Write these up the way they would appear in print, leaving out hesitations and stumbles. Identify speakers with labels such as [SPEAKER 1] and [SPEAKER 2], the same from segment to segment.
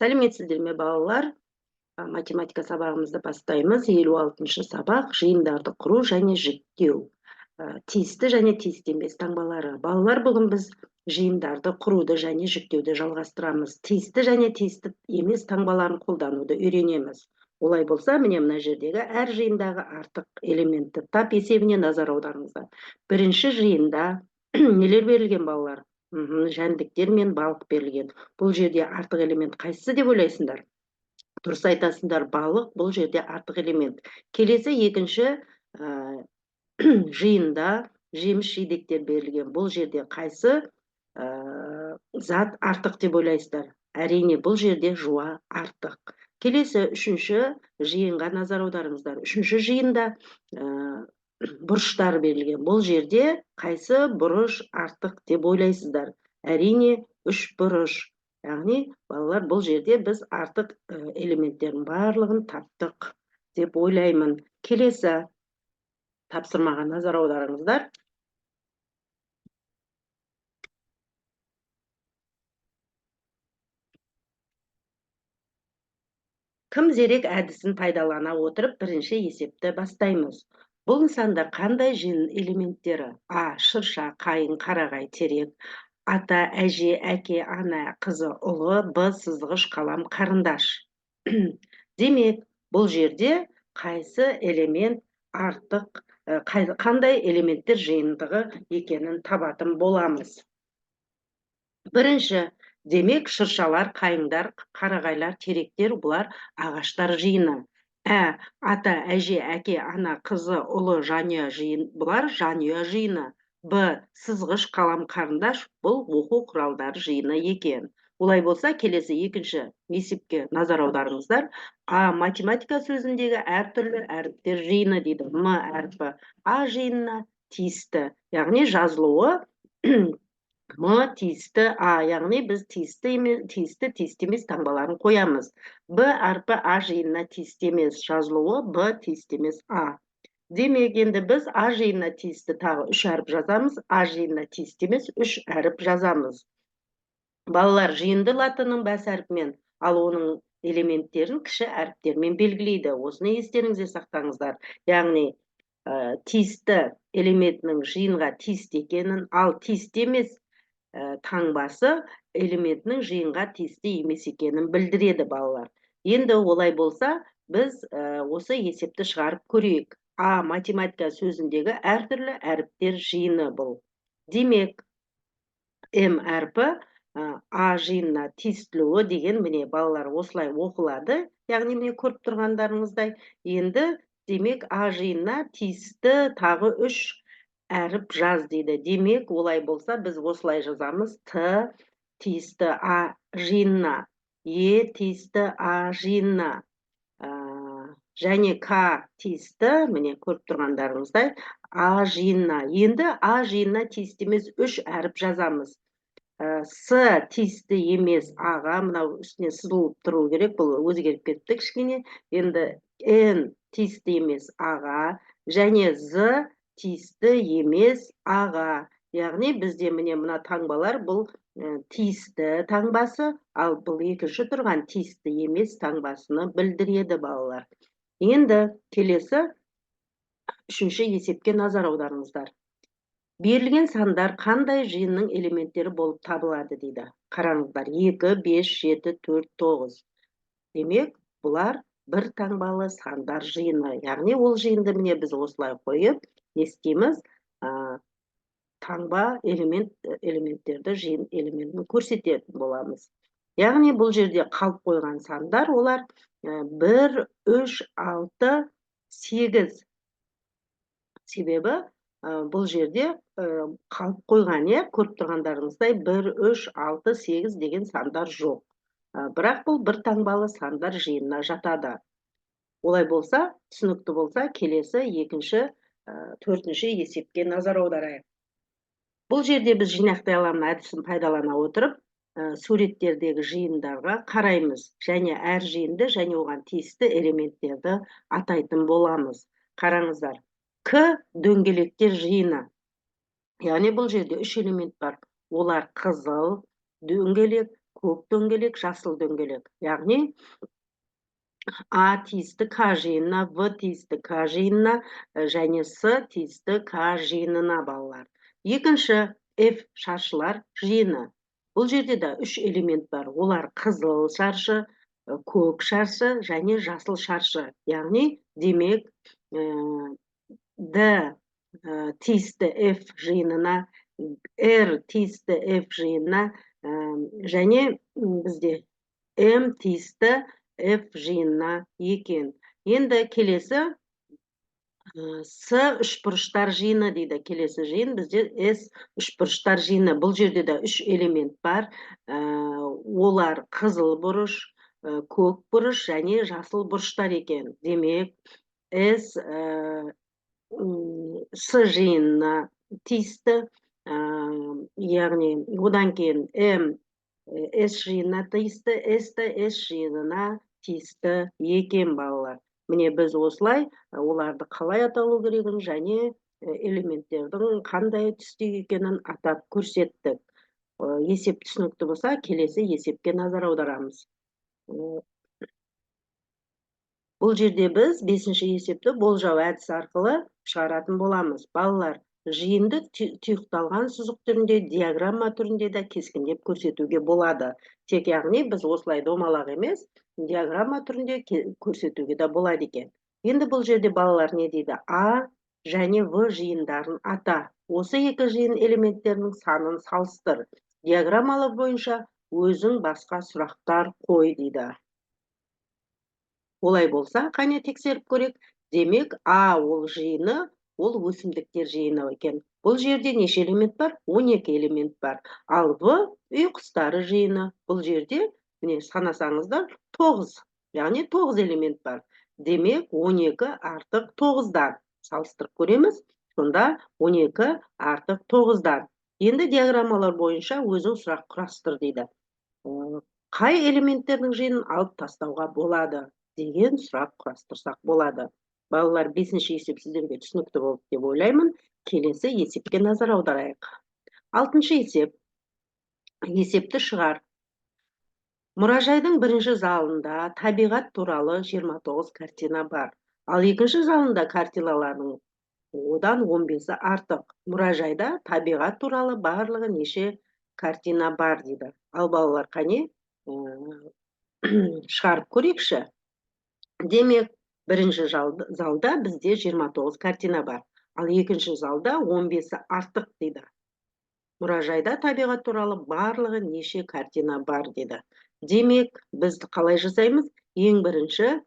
[SPEAKER 1] Сәлеметсіздер ме, балалар? Математика сабағымызды бастаймыз. 56-сабақ: жиындарды құру және жіктеу. Тиісті және тиісті емес таңбалары. Балалар, бүгін біз жиындарды құруды және жіктеуді жалғастырамыз. Тиісті және тиісті емес таңбаларын қолдануды үйренеміз. Олай болса, міне, мына жердегі әр жиындағы артық элементті тап есебіне назар аударыңыздар. Бірінші жиында нелер берілген, балалар? Жәндіктер мен балық берілген. Бұл жерде артық элемент қайсысы деп ойлайсыңдар? Дұрыс айтасыңдар, балық бұл жерде артық элемент. Келесі екінші жиында жеміс жидектер берілген. Бұл жерде қайсы зат артық деп ойлайсыздар? Әрине, бұл жерде жуа артық. Келесі үшінші жиынға назар аударыңыздар. Үшінші жиында бұрыштар берілген. Бұл жерде қайсы бұрыш артық деп ойлайсыздар? Әрине, үш бұрыш. Яғни, балалар, бұл жерде біз артық элементтердің барлығын таптық деп ойлаймын. Келесі тапсырмаға назар аударыңыздар. Кім зерек әдісін пайдалана отырып, бірінші есепті бастаймыз. Бұл нысандар қандай жиын элементтері? А. Шырша, қайың, қарағай, терек. Ата, әже, әке, ана, қызы, ұлы. Б. Сызғыш, қалам, қарындаш. Демек, бұл жерде қайсы элемент артық, қандай элементтер жиынтығы екенін табатын боламыз. Бірінші, демек, шыршалар, қайыңдар, қарағайлар, теректер — бұлар ағаштар жиыны. Ә, ата, әже, әке, ана, қызы, ұлы, жанұя жиын, бұлар жанұя жиыны. Б, сызғыш, қалам, қарындаш — бұл оқу құралдары жиыны екен. Олай болса, келесі екінші есепке назар аударыңыздар. А, математика сөзіндегі әртүрлі әріптер жиыны дейді. М әрпі А жиынына тиісті, яғни жазылуы М тиісті А, яғни біз тиісті емес, тиісті, тиісті емес таңбаларын қоямыз. Б әрпі А жиынына тиісті емес, жазылуы Б тиісті емес А. Демек, енді біз А жиынына тиісті тағы үш әріп жазамыз, А жиынына тиісті емес үш әріп жазамыз. Балалар, жиынды латынның бас әрпімен, ал оның элементтерін кіші әріптермен белгілейді. Осыны естеріңізде сақтаңыздар. Яғни, тиісті элементінің жиынға тиісті екенін, ал тиісті емес таңбасы элементінің жиынға тиісті емес екенін білдіреді, балалар. Енді олай болса, біз осы есепті шығарып көрейік. А, математика сөзіндегі әртүрлі әріптер жиыны бұл. Демек, М әрпі А жиынына тиістілуі деген, міне, балалар, осылай оқылады. Яғни, міне, көріп тұрғандарыңыздай. Енді, демек, А жиынына тиісті тағы үш әріп жаз дейді. Демек, олай болса, біз осылай жазамыз. Т тиісті А жиынына, Е тиісті А жиынына, және К тиісті, міне, көріп тұрғандарыңыздай, А жиынына. Енді А жиынына тиісті емес үш әріп жазамыз. С тиісті емес А-ға, мынау үстіне сызылып тұру керек, бұл өзгеріп кетті кішкене. Енді Н тиісті емес А-ға және З тиісті емес А-ға. Яғни бізде, міне, мына таңбалар бұл тиісті таңбасы, ал бұл екінші тұрған тиісті емес таңбасыны білдіреді, балалар. Енді келесі үшінші есепке назар аударыңыздар. Берілген сандар қандай жиынның элементтері болып табылады дейді. Қараңыздар, 2, 5, 7, 4, 9. Демек, бұлар бір таңбалы сандар жиыны. Яғни ол жиынды, міне, біз осылай қойып, не істейміз? Таңба элементтерді, жиын элементін көрсететін боламыз. Яғни бұл жерде қалып қойған сандар олар 1, 3, 6, 8. Себебі бұл жерде қалып қойған, иә, көріп тұрғандарыңыздай, 1, 3, 6, 8 деген сандар жоқ. Бірақ бұл бір таңбалы сандар жиынына жатады. Олай болса, түсінікті болса, келесі екінші, төртінші есепке назар аударайық. Бұл жерде біз жинақтай аламын әдісін пайдалана отырып, суреттердегі жиындарға қараймыз және әр жиынды және оған тиісті элементтерді атайтын боламыз. Қараңыздар, К дөңгелектер жиыны. Яғни бұл жерде үш элемент бар. Олар қызыл дөңгелек, Көк дөңгелек, жасыл дөңгелек. Яғни А тиісті К жиынына, В тиісті К жиынына және С тиісті К жиынына, балалар. Екінші F шаршылар жиыны. Бұл жерде де үш элемент бар. Олар қызыл шаршы, көк шаршы және жасыл шаршы. Яғни, демек, Д тиісті F жиынына, Р тиісті F жиынына және бізде М тиісті F жиынына екен. Енді келесі С үшбұрыштар жиыны дейді. Келесі жиын бізде С үшбұрыштар жиыны. Бұл жерде де үш элемент бар. Олар қызыл бұрыш, көк бұрыш және жасыл бұрыштар екен. Демек, С С жиынына тиісті, яғни одан кейін М С жиынына тиісті, С Т С жиынына тиісті екен, балалар. Міне, біз осылай оларды қалай аталу керегін және элементтердің қандай түсте екенін атап көрсеттік. Есеп түсінікті болса, келесі есепке назар аударамыз. Бұл жерде біз бесінші есепті болжау әдісі арқылы шығаратын боламыз. Балалар, жиынды тұйықталған сызық түрінде, диаграмма түрінде де кескіндеп көрсетуге болады. Тек, яғни, біз осылай домалақ емес, диаграмма түрінде көрсетуге де болады екен. Енді бұл жерде, балалар, не дейді? А және В жиындарын ата. Осы екі жиын элементтерінің санын салыстыр. Диаграммалар бойынша өзің басқа сұрақтар қой дейді. Олай болса, қане, тексеріп көрейік. Демек, А ол жиыны, ол өсімдіктер жиыны екен. Бұл жерде неше элемент бар? 12 элемент бар. Ал В үй құстары жиыны. Бұл жерде, міне, санасаңыздар, 9, яғни 9 элемент бар. Демек, 12 артық 9-дан. Салыстырып көреміз. Сонда 12 артық 9-дан. Енді диаграммалар бойынша өзің сұрақ құрастыр дейді. Қай элементтердің жиынын алып тастауға болады деген сұрақ құрастырсақ болады. Балалар, бесінші есеп сіздерге түсінікті болды деп ойлаймын. Келесі есепке назар аударайық. Алтыншы есеп. Есепті шығар. Мұражайдың бірінші залында табиғат туралы 29 картина бар. Ал екінші залында картиналардың одан 15-і артық. Мұражайда табиғат туралы барлығы неше картина бар дейді. Ал балалар, қане, шығарып көрейікші. Демек, бірінші залда бізде 29 картина бар. Ал екінші залда 15-і артық дейді. Мұражайда табиғат туралы барлығы неше картина бар дейді. Демек, біз қалай жасаймыз? Ең бірінші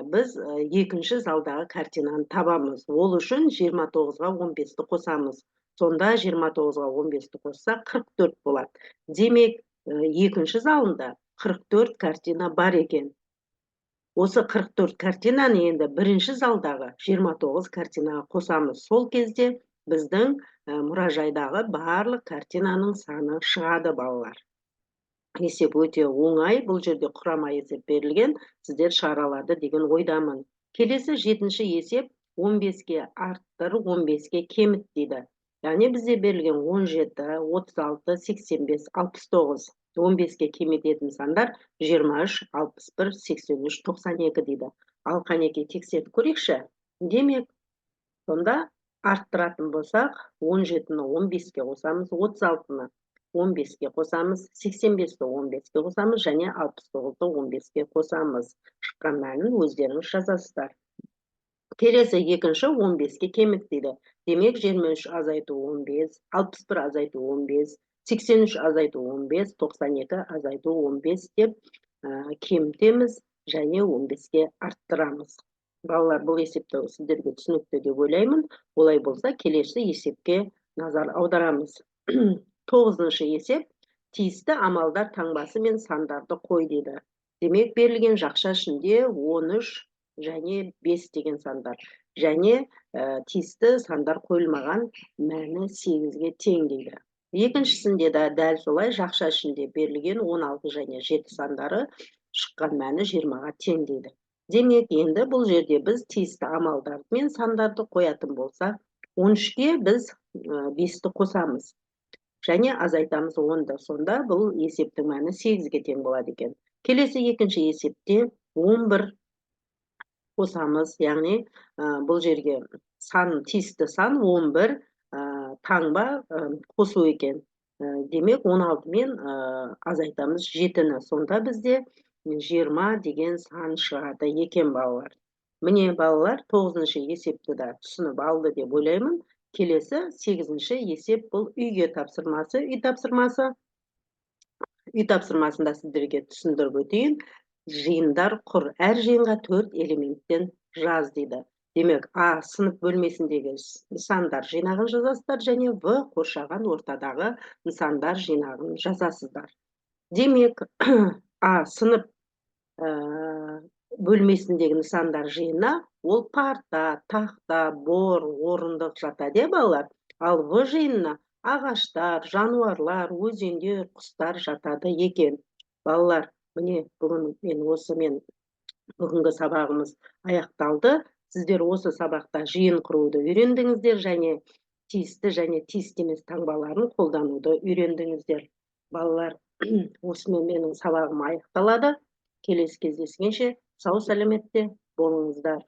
[SPEAKER 1] біз екінші залдағы картинаны табамыз. Ол үшін 29-ға 15-ті қосамыз. Сонда 29-ға 15-ті қоссақ, 44 болады. Демек, екінші залында 44 картина бар екен. Осы 44 картинаны енді бірінші залдағы 29 картинаға қосамыз. Сол кезде біздің мұражайдағы барлық картинаның саны шығады, балалар. Есеп өте оңай, бұл жерде құрама есеп берілген, сіздер шығара алады деген ойдамын. Келесі жетінші есеп: 15-ке арттыр, 15-ке кеміт дейді. Яғни бізде берілген 17, 36, 85, 69. 15-ке кемітетін сандар 23, 61, 83, 92 дейді. Ал қанекей, тексеріп көрейікші. Демек, сонда арттыратын болсақ, 17-ні 15-ке қосамыз, 36-ны 15-ке қосамыз, 85-ті 15-ке қосамыз және 69-ды 15-ке қосамыз. Шыққан мәнін өздеріңіз жазасыздар. Келесі екінші 15-ке кеміт дейді. Демек, 23 азайту 15, 61 азайту 15, 83 азайту 15, 92 азайту 15 деп кемітеміз және 15-ке арттырамыз. Балалар, бұл есепті сіздерге түсінікті деп ойлаймын. Олай болса, келесі есепке назар аударамыз. Тоғызыншы есеп: тиісті амалдар таңбасы мен сандарды қой дейді. Демек, берілген жақша ішінде 13 және 5 деген сандар және тиісті сандар қойылмаған, мәні 8-ге тең дейді. Екіншісінде де дәл солай, жақша ішінде берілген 16 және 7 сандары, шыққан мәні 20-ға тең дейді. Демек, енді бұл жерде біз тиісті амалдар мен сандарды қоятын болсақ, 13-ке біз 5-ті қосамыз. Және азайтамыз 10-ды. Сонда бұл есептің мәні 8-ге тең болады екен. Келесі екінші есепте 11 қосамыз, яғни бұл жерге сан, тиісті сан 11 таңба қосу екен. Демек, 16 мен азайтамыз 7-ні. Сонда бізде 20 деген сан шығады екен, балалар. Міне, балалар, тоғызыншы есепті да түсініп алды деп ойлаймын. Келесі сегізінші есеп, бұл үйге тапсырмасы, үй тапсырмасы. Үй тапсырмасында сіздерге түсіндіріп өтейін. Жиындар құр, әр жиынға төрт элементтен жаз дейді. Демек, А сынып бөлмесіндегі нысандар жинағын жазасыздар және В қоршаған ортадағы нысандар жинағын жазасыздар. Демек, А сынып бөлмесіндегі нысандар жиынына ол парта, тақта, бор, орындық жатады, иә, балалар? Ал В жиынына ағаштар, жануарлар, өзендер, құстар жатады екен. Балалар, міне, бүгін мен осымен бүгінгі сабағымыз аяқталды. Сіздер осы сабақта жиын құруды үйрендіңіздер және тиісті және тиісті емес таңбаларын қолдануды үйрендіңіздер. Балалар, осымен менің сабағым аяқталады. Келесі кездескенше сау сәлеметте болыңыздар.